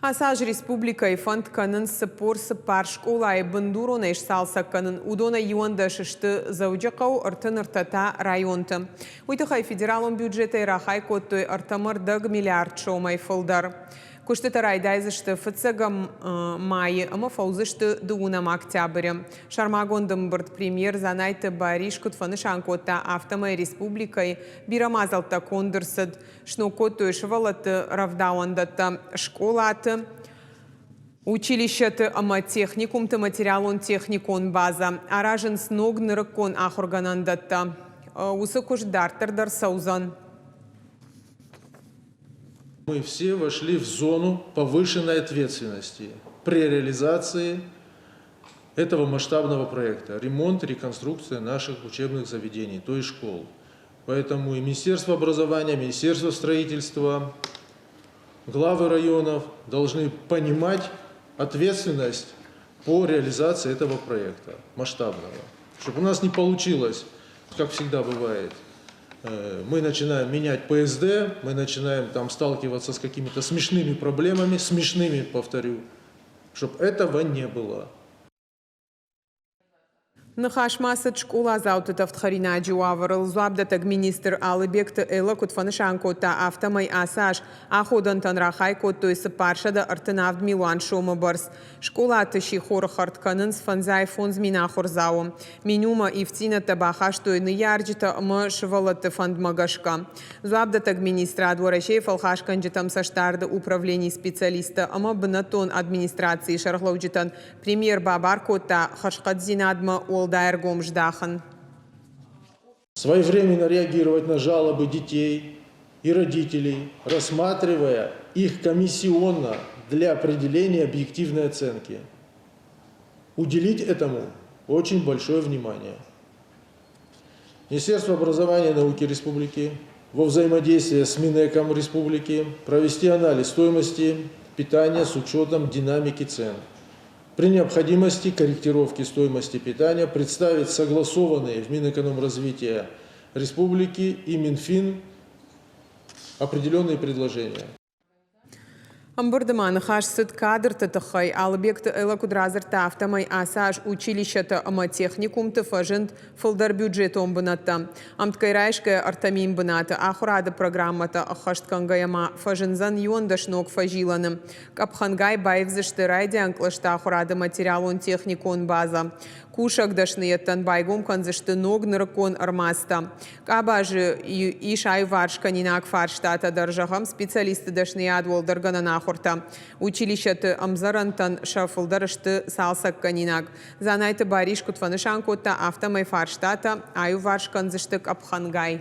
Ацы аз республикӕйы фӕнд кӕнынц 44 скъолайы бындуронӕй сцалцӕг кӕнын. Уыдонӕй 11 сты Дзӕуджыхъӕуы, 33 та районты. Уый тыххӕй федералон бюджетӕй рахай кодтой 3,5 миллиард сомӕй фылдӕр. Куыстытӕ райдайдзысты фыццӕгӕм майы ӕмӕ фӕуыдзысты дыууынӕм октябры. Сӕрмагонд ӕмбырд премьер Дзанайты Барис куыд фӕнысан кодта, афтӕмӕй республикӕйы бирӕ мадзӕлттӕ конд ӕрцыд. Сног кодтой сывӕллӕтты рӕвдауӕндӕттӕ, скъолаты, училищӕты ӕмӕ техникумты материалон-техникон базӕ. Аразынц ног нырыккон ахуыргӕнӕндӕттӕ. Уыцы куыст дарддӕр дӕр цӕудзӕн. Мы все вошли в зону повышенной ответственности при реализации этого масштабного проекта – ремонт, реконструкция наших учебных заведений, то есть школ. Поэтому и Министерство образования, Министерство строительства, главы районов должны понимать ответственность по реализации этого проекта масштабного. Чтобы у нас не получилось, как всегда бывает, мы начинаем менять ПСД, мы начинаем там сталкиваться с какими-то смешными проблемами, смешными, повторю, чтобы этого не было. Ныхас ма цыд скъоладзауты тӕвдхӕринаджы уавӕрыл. Дзуапдӕттӕг министр Алыбегты Элла куыд фӕнысан кодта, афтӕмӕй ацы аз аходӕнтӕн рахай кодтой 437 милуан сомы бӕрц. Скъолаты сихоры хӕрд кӕнынц 55 000 ахуырдзауы. Менюмӕ ивддзинӕдтӕ бахастой ныййарджытӕ ӕмӕ сывӕллӕтты фӕндмӕ гӕсгӕ. Дзуапдӕттӕг министрад Уӕрӕсейы фӕлхасгӕнджытӕм цӕстдарды управленийы специалисттӕ ӕмӕ бынӕттон администрацийы сӕргълӕуджытӕн премьер бабар кодта хӕрзхъӕддзинадмӕ уӕлдай ӕргом здахын. Своевременно реагировать на жалобы детей и родителей, рассматривая их комиссионно для определения объективной оценки. Уделить этому очень большое внимание. Министерство образования и науки Республики во взаимодействии с Минэком Республики провести анализ стоимости питания с учетом динамики цен. При необходимости корректировки стоимости питания представить согласованные в Минэкономразвития Республики и Минфин определенные предложения. Ӕмбырды ма ныхас цыд кадрты тыххӕй. Алыбегты Элла куыд радзырдта, афтӕмӕй ацы аз училищӕты ӕмӕ техникумты фӕзынд фылдӕр бюджетон бынӕттӕ. Ӕмткӕй райсгӕ 3000 бынаты ахуырады программӕтӕ ӕххӕст кӕнгӕйӕ ма фӕзындзӕн 11 ног фӕзилӕны. Къӕпхӕнгай баивдзысты райдиан кълӕсты ахуырады материалон-техникон базӕ. Кусӕг дӕсныйӕдтӕн байгом кӕндзысты ног нырыккон ӕрмадзтӕ. Къабазы ис аиуварс кӕнинаг фарстатӕ дӕр, зӕгъӕм, специалистты дӕсныйад уӕлдӕргӕнӕн ахуыртӕ. Училищӕты ӕмдзӕрӕнтӕн сӕ фылдӕр сты цалцӕггӕнинаг. Дзанайты Барис куыд фӕнысан кодта, афтӕмӕй фарстатӕ аиуварс кӕндзысты къӕпхӕнгай.